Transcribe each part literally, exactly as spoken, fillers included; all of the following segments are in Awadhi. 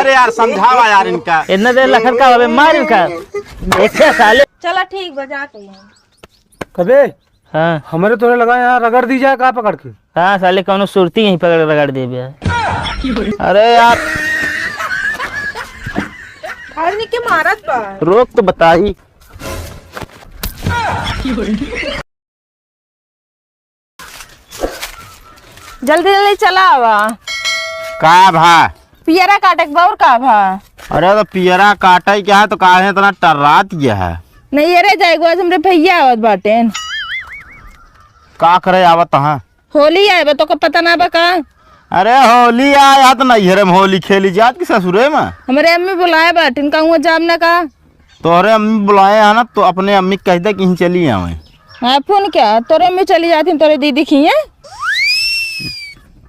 यार, समझावा यार इनका। इतना देर लखन का अबे मार इनका। देखे साले। चला ठीक बा, जाते हैं। कबे? हाँ। हमरे तोरे लगा यहाँ रगड़ दी जाए का पकड़ के? हाँ, साले कौनो सुरती यहीं पकड़ रगड़ देबे। अरे यार। आदमी के मारत बा। रोक तो बताई। जल्दी जल्दी चला आवा। का भा? पियरा काटे के बा और का भा? अरे तो पियरा काटे के है तो काहे इतना टर्रात गया है? नहीं, अरे जाए आज हमरे भैया आवत बाटेन। का करे आवत हैं? होली आए बा, तोका पता ना बा का? अरे होली आए है तो नैहरे में होली खेली जात कि ससुरे में? हमरे अम्मी बुलाए बाटेन, कहूँ जाम ना का? तोहरे अम्मी बुलाए हैं ना, तो अपने अम्मी के कह दे कि यहीं चली आवे। हाँ, फोन क्या? तोरे अम्मी चली जाती, तोरे दीदी खिए।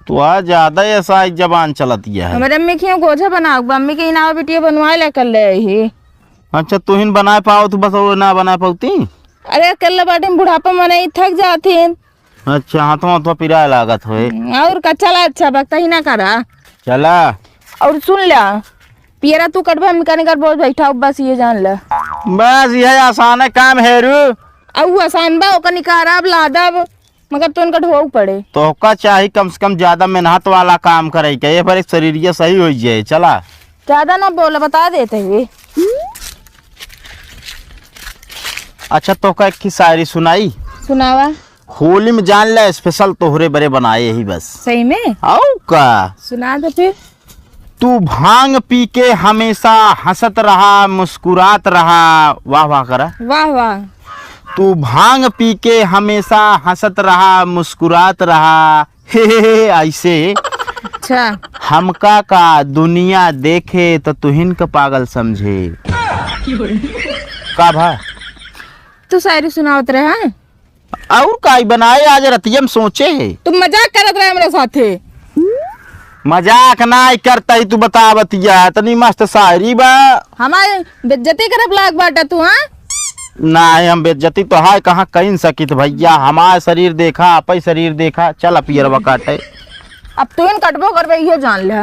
तो आ ज्यादा ऐसा एक जबान चलती है। हमारे अम्मी खिए गोझा बनाओ, अम्मी के इनावा बिटिया बनवाए ला कर ले ही। अच्छा, तू ही बनाए पाओ, तू बस वो ना बनाए पाती। अरे, अकेले बाटी में बुढ़ापा में नहीं थक जाती। अच्छा, हाथवा हाथवा पिराए लागत होए। हम्म, और का, चला, अच्छा, बकता ही ना करा। चला। और सुन ला, पियरा तू कटबे, हम कनिकर बोझ बैठा, बस ये जान ला। बस यह आसान है काम हेरू। अब वो आसान बा, ओकर निकारब, लादब, मगर तोन कटवाऊ पड़े। तोहका चाही कम से कम ज्यादा मेहनत वाला काम करे के, ये पर एक शरीरिया सही हो जाए। चला। ज्यादा ना बोला, बता देते हुए। अच्छा, तोहका एक की शायरी सुनाई? सुनावा। होली में जान ले special तोहरे बरे बनाए ही बस। सही में? आऊ का? सुना दे फिर। तू भांग पी के हमेशा हंसत रहा, मुस्कुरात रहा। वाह वाह करा। वाह वाह। तू भांग पी के हमेशा हंसत रहा, मुस्कुरात रहा। हे, हे, हे, ऐसे। अच्छा। हमका का दुनिया देखे तो तुहिन का पागल समझे। का भा? तू शायरी सुनावत रहे, हाँ? और काई बनाए आज रतिया में सोचे है। तू मजाक करत रहे हमरे साथे। मजाक नाई करता ही, तू बतावत या, इतनी मस्त शायरी बा। हमारे बेइज्जती करब लाग बाटा तू, हाँ? नाई, हम बेइज्जती तो हाय कहाँ कहीं सकित भैया, हमार शरीर देखा, आपई शरीर देखा, चल पियरवा काटे। अब तू इन कटबो करबे, इहो जान ले।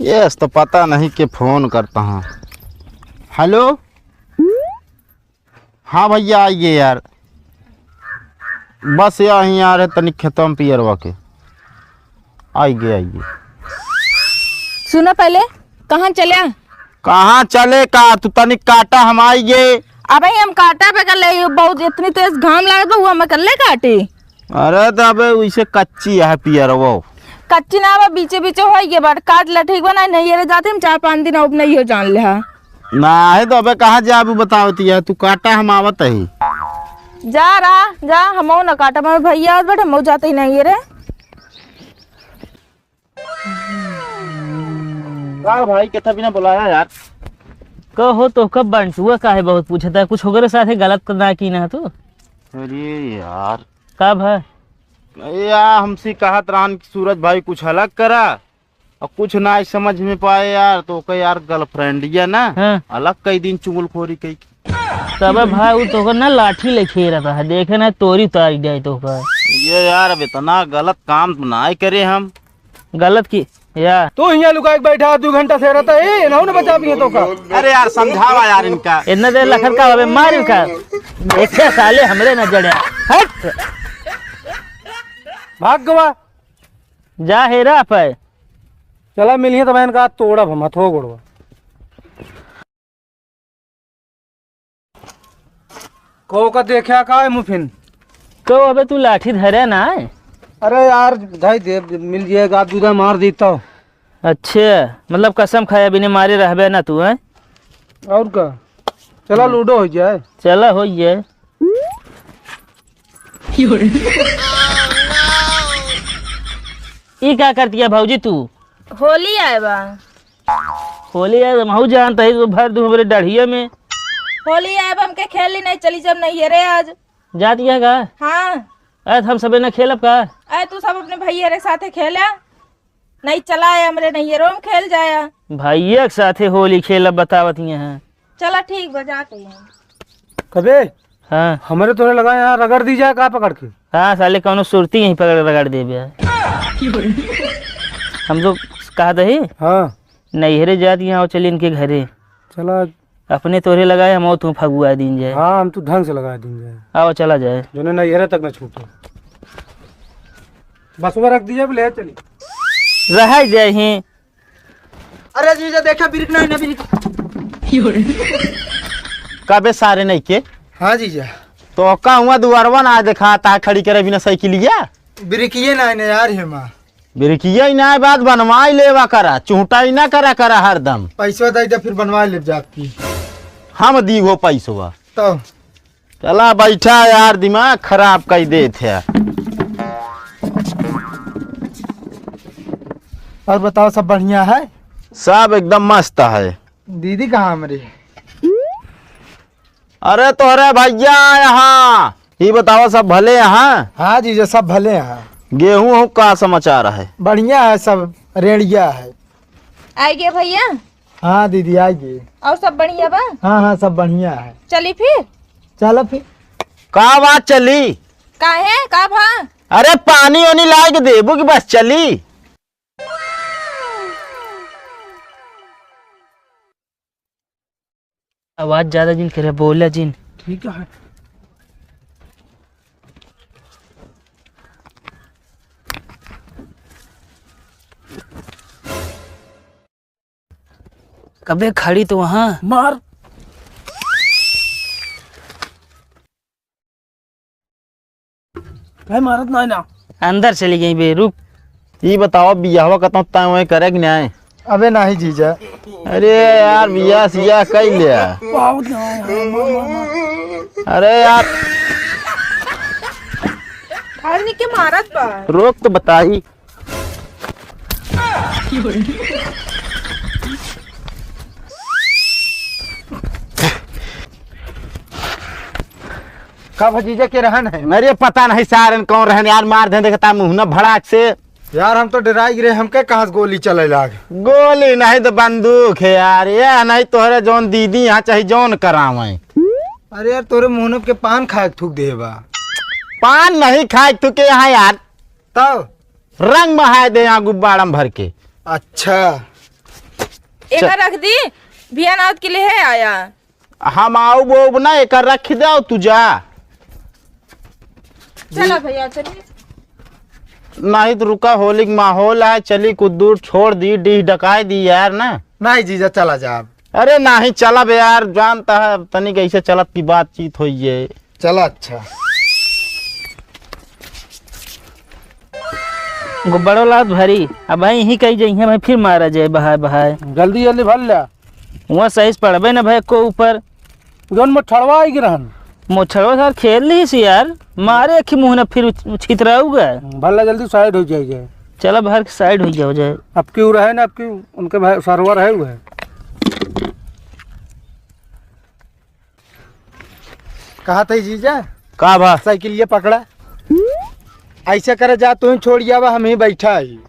यस, तो पता नहीं के फोन करता हाँ। हेलो। हाँ भैया, आइए यार, बस यहीं आ रहे तनिक खेतवा में पियरवा के। आइए, आइए। सुनो पहले, कहाँ चले? कहाँ चले का? तू तनिक काटा, हम आइए। अबे हम काटा पे कर ले, बहुत इतनी तेज घाम लागत बा, वो हम कर ले काटी। अरे तो अबे वैसे कच्ची है पियरवा। कच्ची ना बा, बीचे बीचे होई गे बाटे, काट ले, ठीक बा ना, नहीं रे जाते हम चार पाँच दिन अब नहीं हो जान ले हा। ना है तो अबे कहाँ जाबू बतावती है, तू काटा हम आवत ही। जा रहा, जा, हमहू ना काटा, मैं भैया आवत बाटे, हमहू जाते ही नहीं रे। का भाई, केथा बिना बुलाया यार? कहो तो कब बंटुआ काहे बहुत पूछता है, कुछ ओकरे साथे गलत तो ना की ना तू? अरे यार। का भा? अरे यार, हमसे कहत रहन कि सूरज भाई कुछ अलग करा, और कुछ ना समझ में पाए यार, तो ओकर यार girlfriend या ना, हाँ। अलग कई दिन चुगलखोरी कई। तबे भाई, उ तो ओकर ना लाठी लेके रहता है, देखे ना तोरी उतारी जाए तो ओकर। ये यार, अब इतना गलत काम तो ना करे हम। गलत की यार। तू हियाँ लुका के बैठा, दू घंटा से रहता है, ए, ना बचा भी है तो का। अरे यार, समझावा यार इनका। इतना देर लखन का अबे मार इनका। देखे साले हमरे न जड़े। हट। भाग गवा। जा हेरा पे। चला मिलिए तब इनका तोड़ब हम, हथो गोड़वा। को का देखा का है मुफिन? को अबे तू लाठी धरे ना है? अरे यार, धई दे, मिल जाएगा, दूधा मार देता। अच्छा, मतलब कसम खाया बिना मारे रहबे ना तू, हैं? और का? चला, हम्म। लूडो हो जाए। चला, हो जाए। ई का करती है भौजी तू? होली आए बा। होली आए बा, महू जानता है, तू भर दूं हमरे डढ़िया में। होली आए बा, हमके खेली नहीं, चली जब नहीं है रे आज। जाती है का? हाँ। अरे, हम सबे न खेलब का? अरे, तू सब अपने भैया रे साथे खेला। नहीं चला है हमरे नैहरों में खेल जाया। भैया के साथे होली खेलब बतावत ही हैं। चला ठीक बा, जाते हैं। कबे? हाँ। हमरे तोरे लगा यहाँ रगड़ दी जाए का पकड़ के? हाँ, साले कौनो सुरती यहीं पकड़ रगड़ देबे। हम तो कहा दही? हाँ। नैहरे जात यहाँ चली इनके घरे। चला। अपने तोरे लगाए, हम तू फगुआ दीन जाए। हाँ, हम तू ढंग से लगा दीन जाए। आओ, चला जाए। जोने नैहरे तक न छूटे। बस वो रख दीजिए, ले चली। रह जाए ही। अरे जीजा, देखा बिरिक ना है ना बिरिक। कबे सारे नहीं के? हाँ जीजा। तो का हुआ दुआरवा ना देखाता है खड़ी करे बिना साइकिलिया? बिरिकिए ना है ना यार, हे माँ। बिरिकिया ही ना है, बात बनवाई लेवा करा, चूंटा ही ना करा करा हरदम। पैसवा दे दे, फिर बनवाई लेब जात की। हम दी हो पैसवा। तो चला बैठा यार, दिमाग खराब कर देत है। और बताओ, सब बढ़िया है? सब एकदम मस्त है। दीदी कहाँ हमरी? अरे तोहरे भैया यहाँ, ये बताओ सब भले यहाँ? हाँ जीजा, सब भले यहाँ। गेहूं हो का समाचार है? बढ़िया है, सब रेड़िया है। आइगे भैया। हाँ दीदी, आइगे। और सब बढ़िया बा? हाँ, हाँ, सब बढ़िया है। चली फिर? चलो फिर। का बात चली? काहे? का भा? अरे पानी ओनी लाग देबू कि बस चली? आवाज ज्यादा जिन करे, बोला जिन। ठीक है। कबे खड़ी तो वहाँ। मार। भाई मारत ना है ना। अंदर चली गई बे, रुक। ई बताओ, बियाहवा कतौ तय वहीं करे कि नहीं? अबे नहीं जीजा। अरे यार, बियाह सियाह कई लिया। बहुत ना है, हाँ, मार, मार, मार। अरे यार। अरे निके मारत बा। रोक तो बताई। का भतीजा के रहन है? अरे पता नहीं सारन कौन रहन यार, मार दे देखता मुंह न भड़ाक से। यार हम तो डराई गिरे, हमके कहाँ से गोली चले लाग? गोली नहीं तो बंदूक है यार, ये नहीं तोहरे जौन दीदी यहाँ चाहे जौन करावे। अरे यार तोरे मुहनब के पान खाए के थूक दे बा। पान नहीं खाए के थूके यहाँ यार। तब? रंग महाए दे यहाँ गुब्बारम भर के। अच्छा। एका रख दी, भियान आवत के लिए है आया। हम आउब ओउब ना, एका रख दे, तू जा। चला भैया, चलिए। नहीं तो रुका, होली के माहौल है, चली कुछ दूर छोड़ दी, डीह डकाई दी यार ना। नहीं जीजा, चला जा अब। अरे नहीं, चला बे यार, जानता है, अब तनी कैसे चलत की बातचीत होई है। चला, अच्छा। गुब्बारो लात भरी, अब भाई यहीं कही जइहें भाई, फिर मारा जाए बहाए बहाए। जल्दी जल्दी भर ल्या। वहाँ सही से पड़बे न भाई को ऊपर। जौन मोछड़वा आई गिरहन। मोछड़वा सार खेल ली सी यार, मारे अखी मुँह न फिर उछ-, उछितराऊगा। भर ल्या जल्दी, साइड हो जाए जाए। चला बाहर के साइड हो जाओ जाए। अब क्यों रहे ना, अब क्यों उनके भाई सरवर है वो है। कहा था जीजा? का बा? साइकिल ये पकड़ा। ऐसे करे जा, तू ही छोड़ आवा, हम ही बैठा ही।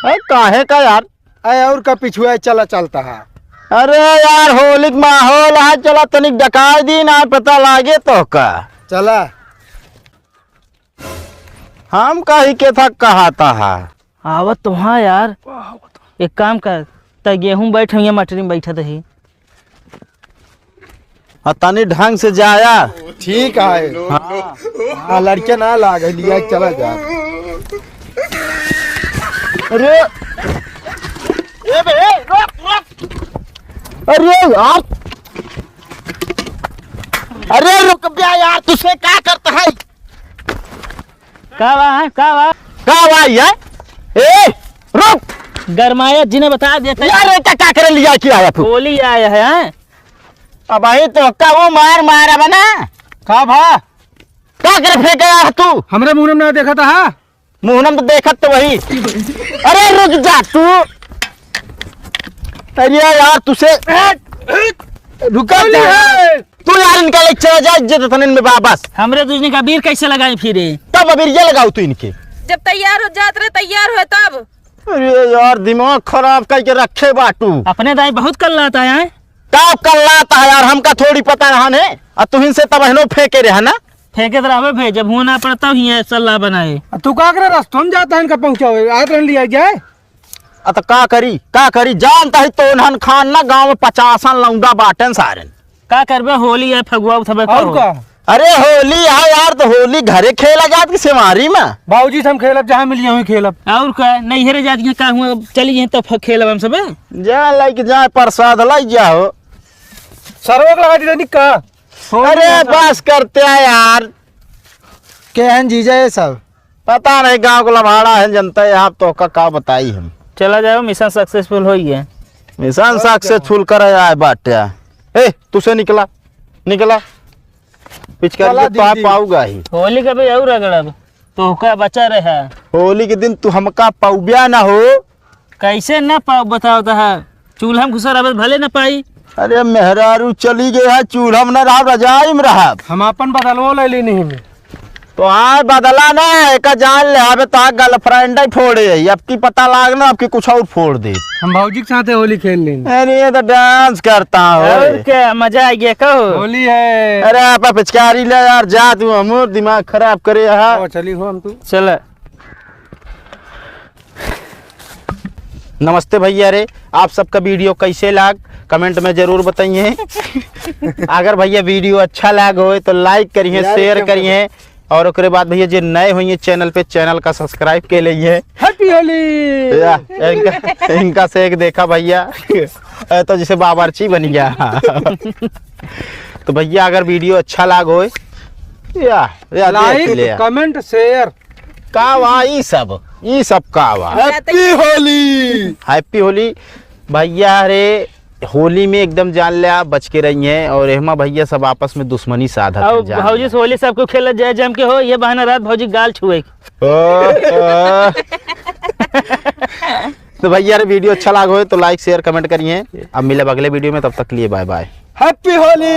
अरे काहे का यार? अरे और का पिछुआ चला चलता है। अरे यार, होली के माहौल है, चला तनिक डकाई दी ना, पता लागे तो का। चला। हम कही के था कहा था है। आवत तो हाँ यार। एक काम कर, त गेहूं बैठ, हम ये मटरी में बैठत ही। हाँ, तनी ढंग से जाया। ठीक है। हाँ। हाँ, लड़के ना लागे, लिया के चला जा। अरे, ए बे, ए, रोक, रोक। अरे यार, अरे रुक बे यार, तुझसे क्या करता है? का बा, हैं? का बा? का बा ये? ए, रुक! गरमाया जिन्हें बता देते। यार, ये क्या, क्या करे लिया के आया तू? गोली आया है, हैं? अब आई तो का वो मार मारा बना? का भा? का करे फेंके आया तू? हमरे मुंह में ना देखा था, हाँ? मुंह में तो देखत तो वही। अरे रुक जा तू। अरे यार तुझसे रुका गोली तू। है। तू यार इनका ले चला जा, इज्जत तनन में बा बस। हमरे दुजनी का बीर कैसे लगाई फिरे? तब अबीर ये लगाओ तू इनके। जब तैयार हो जात रहे, तैयार हो तब। अरे यार दिमाग खराब करके रखे बाटू। अपने दाई बहुत कल्लाता है। का कल्लाता है यार, हमका थोड़ी पता रहा ने। आ तुहिन से तब हनो फेंके रहे ना। फेंके तो रहबे भे, जब हुआ ना पड़ता ही है सल्ला बनाए। आ तू का करे रस्तों में जाता है इनका पहुंचावे, आत रहन लिया जाए। अ, त का करी, का करी? जानता ही तो उन्हन खान ना गाँव में पचासन लौंडा बाटेन सारेन। का करबे, होली है, फगुआ उठबे और कहो। का? अरे होली है यार, तो होली घरे खेला जात कि सेवारी में? बाबूजी से हम खेलब, जहाँ मिलिए वहीं खेलब। और का, नैहरे जात के का हुआ, चली जाए तो फ-, खेलब हम सबे। जा लाइके जाए, प्रसाद लाई जाओ। सरवक लगा दी तनी का? अरे बस करते हैं यार। के हैं जीजा ये सब? पता नहीं, गाँव को लभाड़ा है, जनता है, आप तो का, का बताई हम। चला जाओ, मिशन सक्सेसफुल होई है। मिशन सक्सेसफुल करे आए बाटे। ए, तुसे निकला, निकला। पिचकारी चला के तो आप दीदी। पाऊगा ही। होली का भी और रगड़ब, तो का बचा रहा। होली के दिन तू हमका पाउब्या ना हो। कैसे ना पाओ बताओ तो है, चूल्हा में घुसा रहबे भले ना पाई। अरे मेहरारू चली गई है, चूल्हा में ना रहब, रजाई में रहब। हम अपन बदलवो ले लेनी है। तो आए बदला ना, एका जान ले, अबे तो गर्लफ्रेंड ही फोड़े है, अब की पता लागना, अब की कुछ और फोड़ दे। हम भौजी के साथ होली खेल लेंगे। अरे ये तो डांस करता हो। और क्या मजा आ गया कहो। होली है। अरे आप पिचकारी ले यार, जा तू, हमर दिमाग खराब करे यहाँ। ओ, चली हो हम तू। चला। नमस्ते भैया रे, आप सबका वीडियो कैसे लाग कमेंट में जरूर बताइए। अगर भैया वीडियो अच्छा लाग होए तो लाइक करिए, यार, शेयर क्या करिए, और ओकरे बाद भैया जे नए होइए चैनल पे, चैनल का सब्सक्राइब के लिए। हैप्पी होली। या, इनका, इनका से एक देखा भैया, ए तो जैसे बावर्ची बन गया। तो भैया अगर वीडियो अच्छा लाग होए या, या देख लाइक, लिया। कमेंट, शेयर। का वा ई सब, ई सब का वा? हैप्पी होली। हैप्पी होली। भैया रे, होली में एकदम जान ले आप बच के रही हैं, और एहमा भैया सब आपस में दुश्मनी साधत हैं, और जान भौजी ले। से होली सबको खेलत जाए जम के हो, ये बहाना रात भौजी गाल छुए। ओ, ओ। तो भैया रे, वीडियो अच्छा लाग होए तो लाइक, शेयर, कमेंट करिए। अब मिलब अगले वीडियो में, तब तक के लिए बाय बाय। हैप्पी होली।